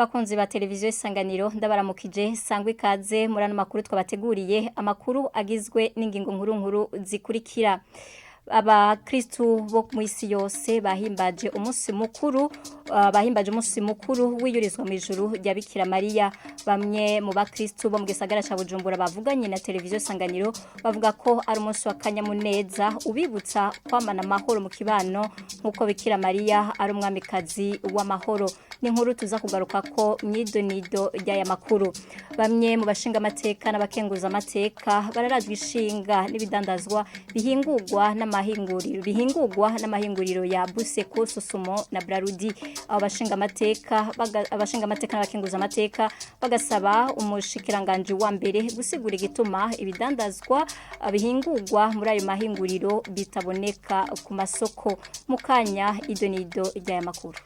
Bakunzi ba televiziyo Isanganiro, ndabaramukije. Sangwa ikaze muri ano makuru twabateguriye, amakuru agizwe n'ingingo nkuru nkuru zikurikira: Abakristu bo mu isi yose bahimbaje umunsi mukuru wiyurizwa mu ijuru rya Bikira Mariya. Bamwe mu bakristu bo mu gisagara ca Bujumbura bavuganye na televiziyo Isanganiro bavuga ko ari umunsi wa kanyamuneza ubibutsa kwamana amahoro mu kibano, nk'uko Bikira Mariya ari umwamikazi w'amahoro. Ni inkuru tuza kugaruka ko mw'idonido ry'aya makuru. Bamwe mu bashinga amateka n'abakenguza amateka bararajwe ishinga n'ibidandazwa bihingurwa n'amahinguriro ya Buseko, Sosumo na Brarudi. Abo bashinga amateka n'abakenguza amateka bagasaba umushikiranganje wa mbere gusigura igituma ibidandazwa bihingurwa muri ayo mahinguriro bitaboneka ku masoko. Mukanya, idonido ry'aya makuru.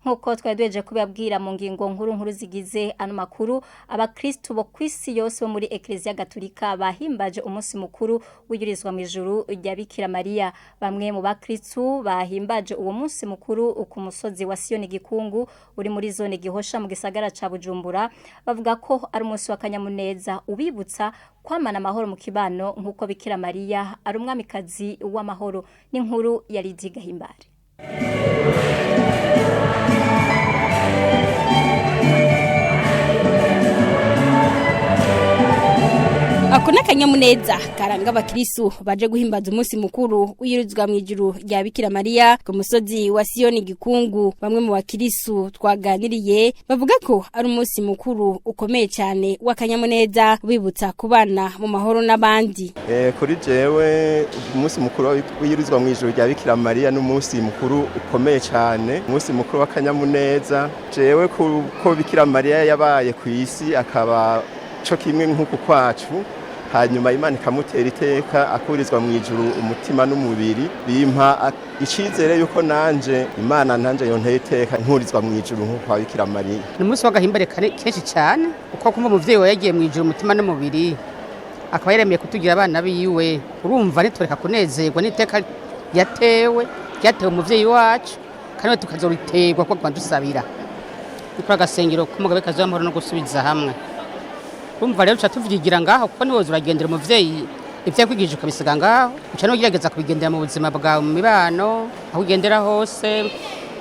Nkuko twari duhejeje kubabwira mu ngingo nkuru nkuru zigize ano makuru, abakristu bo kw'isi yose bo muri Eklezia Gatolika bahimbaje umunsi mukuru w'iyurizwa mu ijuru rya Bikira Mariya. Bamwe mu bakristu bahimbaje uwo munsi mukuru ku musozi wa Siyoni Gikungu uri muri zone Gihosha mu gisagara ca Bujumbura bavuga ko ari umunsi wa kanyamuneza ubibutsa kwamana amahoro mu kibano, nk'uko Bikira Mariya ari umwamikazi w'amahoro. N'inkuru ya Lydie Gahimbare. Ako n'akanyamuneza karanga abakirisu baje guhimbaza umunsi mukuru wiyirizwa mu ijuru rya Bikira Mariya ku musozi wa Siyoni Gikungu. Bamwe mu bakirisu twaganiriye bavuga ko ari umunsi mukuru ukomeye cyane w'akanyamuneza, bibutsa kubana mu mahoro n'abandi. Kuri jewe, umunsi mukuru wiyirizwa mu ijuru rya Bikira Mariya n'umunsi mukuru ukomeye cyane, umunsi mukuru w'akanyamuneza. Jewe kuko Bikira Mariya yabaye ku isi akaba co kimwe nk'uku kwacu, hanyuma Imana ikamutera iteka akurizwa mu ijuru umutima n'umubiri, bimpa icizere yuko nanje Imana nanje yonteye iteka nkurizwa mu ijuru nk'uko kwa Bikira Mariya. Ni umunsi w'agahimbare kenshi cyane, kuko kumva umuvyeyi wawe yagiye mu ijuru umutima n'umubiri, akaba yaremeye kutugira abana biwe, urumva nitureka kunezerwa n'iteka yatewe, ryatewe umuvyeyi wacu, kandi tukazoriterwa kuko dusabira gukora agasengero k'umugabekazi w'amahoro no gusubiza hamwe. Urumva rero tuca tuvyigira ngaho, kuko niwoza uragendera umuvyeyi ivyo yakwigishije ukabisiga ngaho, uca n'ugerageza kubigendera mu buzima bwawe, mu mibano, aho ugendera hose,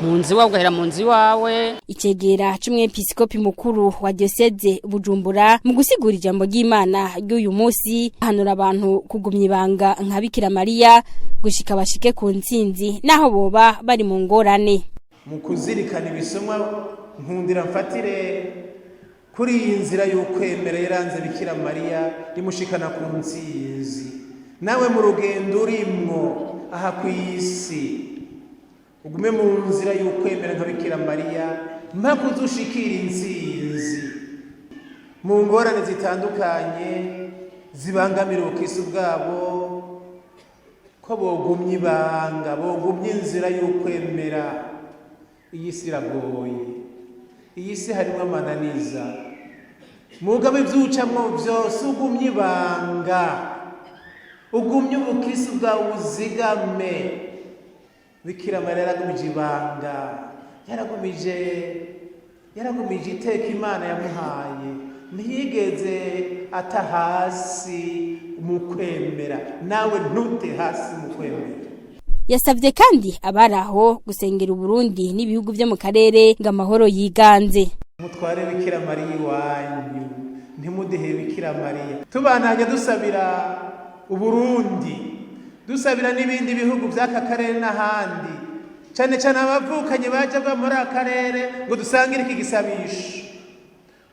mu nzu iwawe, ugahera mu nzu iwawe. Icegera c'umwepiskopi mukuru wa diocèse Bujumbura, mu gusigura ijambo ry'Imana ry'uyu munsi, ahanura abantu kugumya ibanga nka Bikira Mariya gushika bashike ku ntsinzi, naho boba bari mu ngorane. Mu kuzirikana ibisomwa, nkundira mfatire kuri iyi nzira y'ukwemera yaranze Bikira Mariya rimushikana ku ntsinzi. Nawe mu rugendo urimwo aha ku isi, ugume mu nzira y'ukwemera nka Bikira Mariya mpaka uzushikira intsinzi. Mu ngorane zitandukanye zibangamira ubukristu bwabo, ko bogumya ibanga, bogumya inzira y'ukwemera. Iyi si iragoye, iyi si harimo amananiza. Mugabo ivyucamwo vyose, ugumye ibanga, ugumye ubukristu bwawe, uzigame. Bikira Mariya yaragumije ibanga, yaragumije iteka Imana yamuhaye, ntiyigeze ata hasi mu kwemera. Nawe ntute hasi mu kwemera. Yasavye kandi abari aho gusengera Uburundi n'ibihugu vyo mu karere ngo amahoro yiganze. Mutware Bikira Mariya iwanyu, ntimudehe Bikira Mariya. Tubananye dusabira Uburundi, dusabira n'ibindi bihugu by'aka karere n'ahandi, cyane cyane abavukanye baje muri aka karere, ngo dusangire iki gisabisho,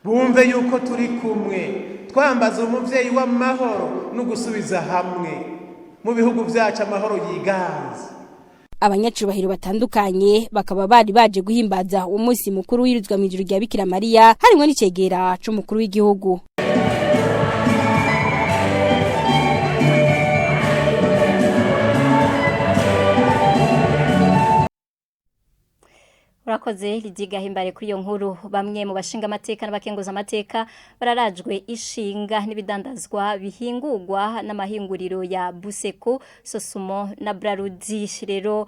bumve yuko turi kumwe, twambaza umuvyeyi w'amahoro no gusubiza hamwe mu bihugu byacu, amahoro yiganze. Abanyacubahiro batandukanye bakaba bari baje guhimbaza umunsi mukuru wirizwa mu ijuru rya Bikira Mariya, harimwo n'icegera c'umukuru w'igihugu. Urakoze. Urakoze Lidiga Himbare kuri iyo nkuru. Bamwe mu bashinga amateka n'abakenguza amateka bararajwe ishinga n'ibidandazwa bihingurwa n'amahinguriro ya Buseko, Sosumo na Brarudi. Rero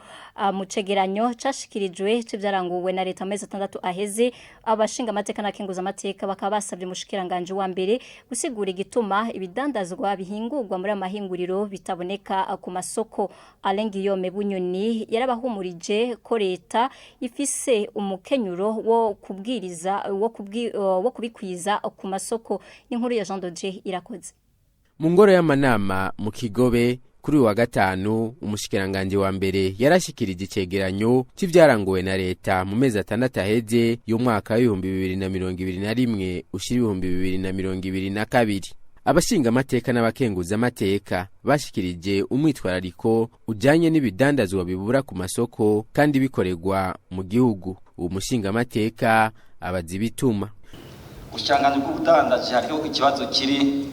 mu cegeranyo cashikirijwe c'ivyaranguwe na leta amezi 6 aheze, abashinga amateka n'abakenguza amateka bakaba basabye umushikiranganje wa mbere gusigura igituma ibidandazwa bihingurwa muri amahinguriro bitaboneka ku masoko. Alain Guillaume Bunyoni yarabahumurije ko leta ifise umukenyuro wo kubwiriza wo kubikwiza ku masoko. Inkuru ya Jean Dodier Irakoze. Mu ngoro y'amanama mu Kigobe kuri uyu wa gatanu, umushikiranganje wa mbere yarashikirije icegeranyo c'ivyaranguwe na leta mu mezi 6 aheze y'umwaka w'2021 ushira 2022. Abashinga amateka n'abakenguza amateka bashikirije umwitwarariko ujanye n'ibidandazwa bibura ku masoko kandi bikorerwa mu gihugu. Uwo mushinga amateka abaza ibituma. Ubushikiranganji bw'ubudandaji, hariho ikibazo kiri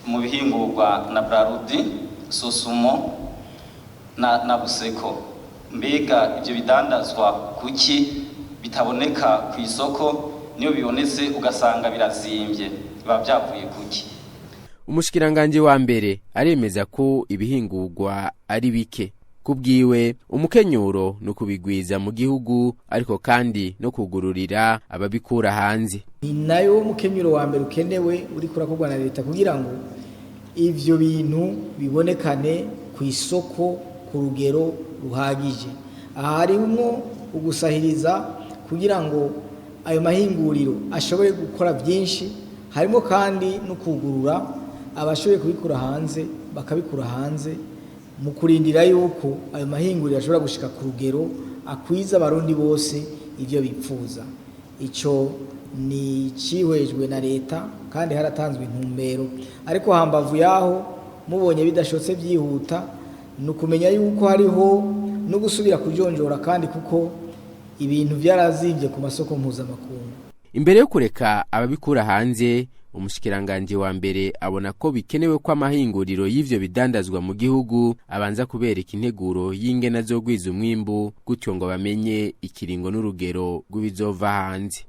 mu bihingurwa na Brarudi, Sosumo na Buseko. Mbega ibyo bidandazwa kuki bitaboneka ku isoko? Niyo bibonetse ugasanga birazimbye, biba byavuye kuki? Umushikiranganje wa mbere aremeza ko ibihingurwa ari bike. Kubwiwe, umukenyuro ni ukubigwiza mu gihugu, ariko kandi no kugururira ababikura hanze. Ni nayo mukenyuro wa mbere ukenewe uri kurakorwa na leta kugira ngo ivyo bintu bibonekane ku isoko ku rugero ruhagije. Aha harimwo ugusahiriza kugira ngo ayo mahinguriro ashobore gukora byinshi, harimo kandi no kugurura abashoboye kubikura hanze bakabikura hanze, mu kurindira yuko ayo mahinguriro ashobora gushika ku rugero akwiza abarundi bose ivyo bipfuza. Ico ni cihwejwe na leta kandi haratanzwe intumbero, ariko hambavu yaho mubonye bidashotse byihuta ni ukumenya yuko hariho no gusubira kujonjora kandi, kuko ibintu vyarazimvye ku masoko mpuzamakungu. Imbere yo kureka ababikura hanze, umushikiranganje wa mbere abona ko bikenewe ko amahinguriro y'ivyo bidandazwa mu gihugu abanza kubereka integuro y'ingene azogwiza umwimbu, gutyo ngo bamenye ikiringo n'urugero rw'ibizova hanze.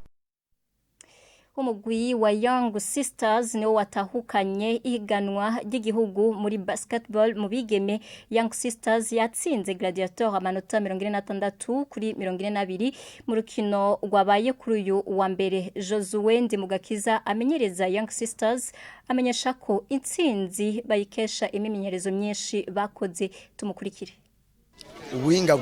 Umugwi wa Young Sisters niwo watahukanye ihiganwa ry'igihugu muri basketball mu bigeme. Young Sisters yatsinze Gladiator amanota 46 kuri 42 mu rukino rwabaye kuri uyu wa mbere. Josue Ndimugakiza amenyereza Young Sisters amenyesha ko intsinzi bayikesha imimenyerezo myinshi bakoze. Tumukurikire. Ubuhinga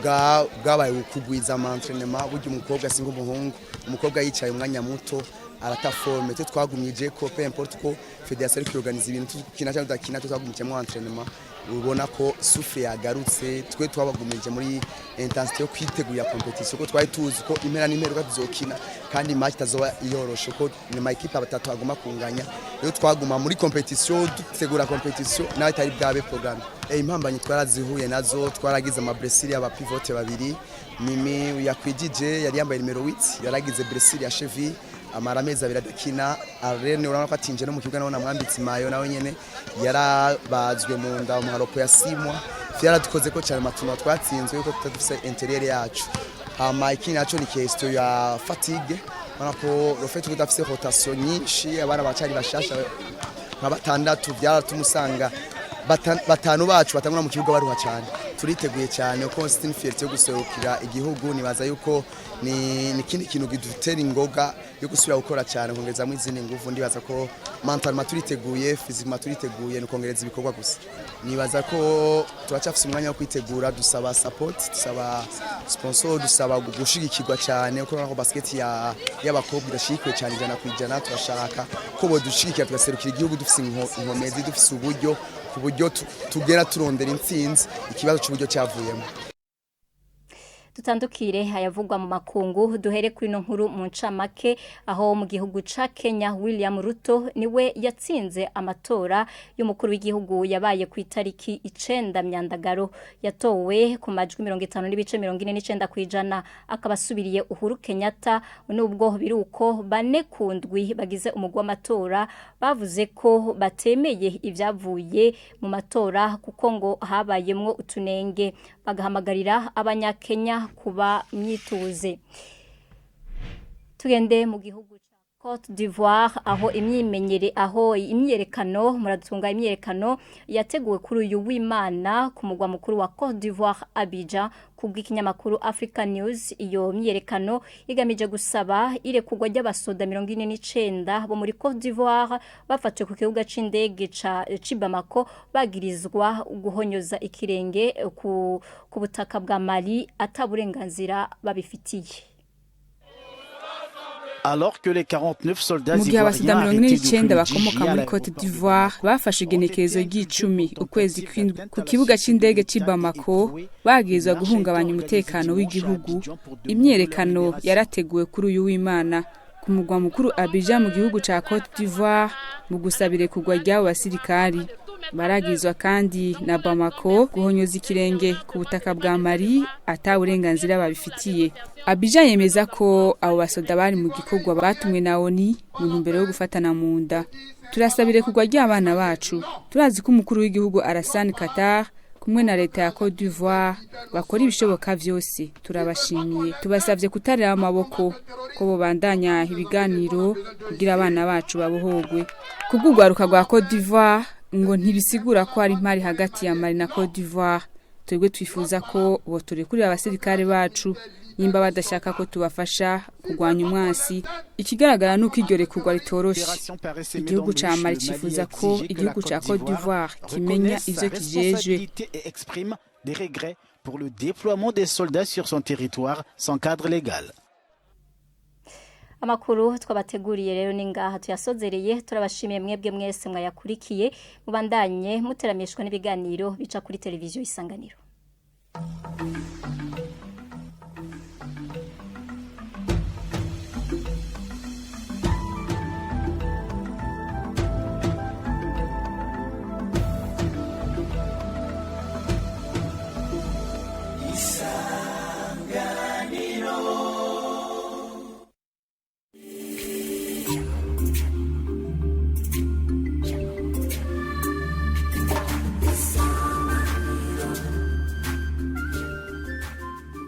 bwabaye kugwiza ama-entraînement. Burya umukobwa singa umuhungu, umukobwa yicaye umwanya muto arata forme. Twe twagumije ko peu importe ko fédération iri organiza ibintu, tukina cyangwa tudakina, twagumije mu entraînement. Ubona ko souffle yagarutse. Twe twabagumije muri intensité yo kwitegurira compétition, ko twari tuzi ko impera n'imperuka tuzokina kandi match itazoba yoroshe, ko ni ma équipe batatu aguma kunganya. Rero twaguma muri compétition, dutegura compétition nawe itari bwabe programme. Impambanyi twarazihuye nazo, twaragize ama blessure y'aba pivot babiri. Mimi yakwijije yari yambaye numéro 8, yaragize blessure ya cheville, amara amezi 2 adakina. Arene urabona ko atinje no mu kibuga, nawe namwambitse mayo, nawe nyene yarabazwe mu nda mu haropo ya simwa. Vyaradukoze ko cyane matuma twatsinzwe yuko tutadufise intérieur yacu. Hama ikindi naco ni question ya fatigue. Urabona ko le fait ko tudafise rotation nyinshi, abana bacari bashasha nka batandatu, byaratumusanga batanu bacu batangura mu kibuga baruha cyane. Turiteguye cyane kuko c'est une fierté yo guserukira igihugu. Nibaza yuko ni kindi kintu gidutera ingoga yo gusubira gukora cyane, kongerezamo izindi nguvu. Ndibaza ko mentalement turiteguye, physiquement turiteguye, ni kongereza ibikorwa gusa. Nibaza ko turacyafise umwanya wo kwitegura. Dusaba support, dusaba sponsor, dusaba gushigikirwa cyane, kuko urabona ko basket ya y'abakobwa idashigikiwe cyane 100%. Turashaka ko bodushigikira tugaserukira igihugu dufise inkomezi, dufise uburyo, ku buryo tugera turondera intsinzi ikibazo cy'uburyo cyavuyemo. Tutandukire hayavugwa mu makungu, duhere kuri no nkuru mu ncamake, aho mu gihugu ca Kenya William Ruto niwe yatsinze amatora y'umukuru w'igihugu yabaye ku itariki 9 Myandagaro. Yatowe ku majwi 50.49%, akaba asubiriye Uhuru Kenyatta. Nubwo biruko, bane kundwi bagize umugwi w'amatora bavuze ko batemeye ivyavuye mu matora kuko ngo habayemwo utunenge, bagahamagarira abanyakenya kuba myituze. Tugende mu gihugu ca Côte d'Ivoire, aho imyimenyere aho imyerekano, muratunga, imyerekano yateguwe kuri uyu w'Imana ku mugwa mukuru wa Côte d'Ivoire, Abidjan. Kubw'ikinyamakuru Africa News, iyo myerekano igamije gusaba irekurwa ry'abasoda 49 bo muri Côte d'Ivoire bafatiwe ku kibuga c'indege ca Bamako, bagirizwa guhonyoza ikirenge ku butaka bwa Mali ata burenganzira babifitiye. Alors que les 49 soldats Mu gihe abasoda ivoiriens 49 arrêtés bakomoka muri Cote d'Ivoire bafashe igenekerezo ry'icumi ukwezi kw'indwi ku kibuga c'indege c'i Bamako, bagirizwa guhungabanya umutekano w'igihugu, imyerekano yarateguwe kuri uyu w'Imana ku mugwa mukuru Abidjan mu gihugu ca Cote d'Ivoire mu gusaba irekurwa ry'abo basirikari. Baragizwa kandi na Bamako guhonyoza ikirenge ku butaka bwa Mali ata burenganzira babifitiye. Abidjan yemeza ko abo basoda bari mu gikorwa batumwe na ONU mu ntumbero yo gufatana mu nda. Turasaba irekurwa ry'abana bacu. Turazi ko umukuru w'igihugu Alassane Ouattara kumwe na leta ya Cote d'Ivoire bakora ibishoboka vyose. Turabashimiye, tubasavye kutarera amaboko, ko bobandanya ibiganiro kugira abana bacu babohogwe. Kubw'urwaruka rwa Cote d'Ivoire, ngo ntibisigura ko hari impari hagati ya Mali na Cote d'Ivoire. Twebwe twifuza ko boturekurira abasirikare bacu nimba badashaka ko tubafasha kurwanya umwansi. Ikigaragara nuko iryo rekurwa ritoroshe. Igihugu ca Mali cifuza ko igihugu ca Cote d'Ivoire kimenya ivyo kijejwe. Et exprime des regrets pour le déploiement des soldats sur son territoire sans cadre légal. Amakuru twabateguriye rero ni ngaha tuyasozereye. Turabashimiye mwebwe mwese mwayakurikiye. Mubandanye muteramishwa n'ibiganiro bica kuri televiziyo Isanganiro.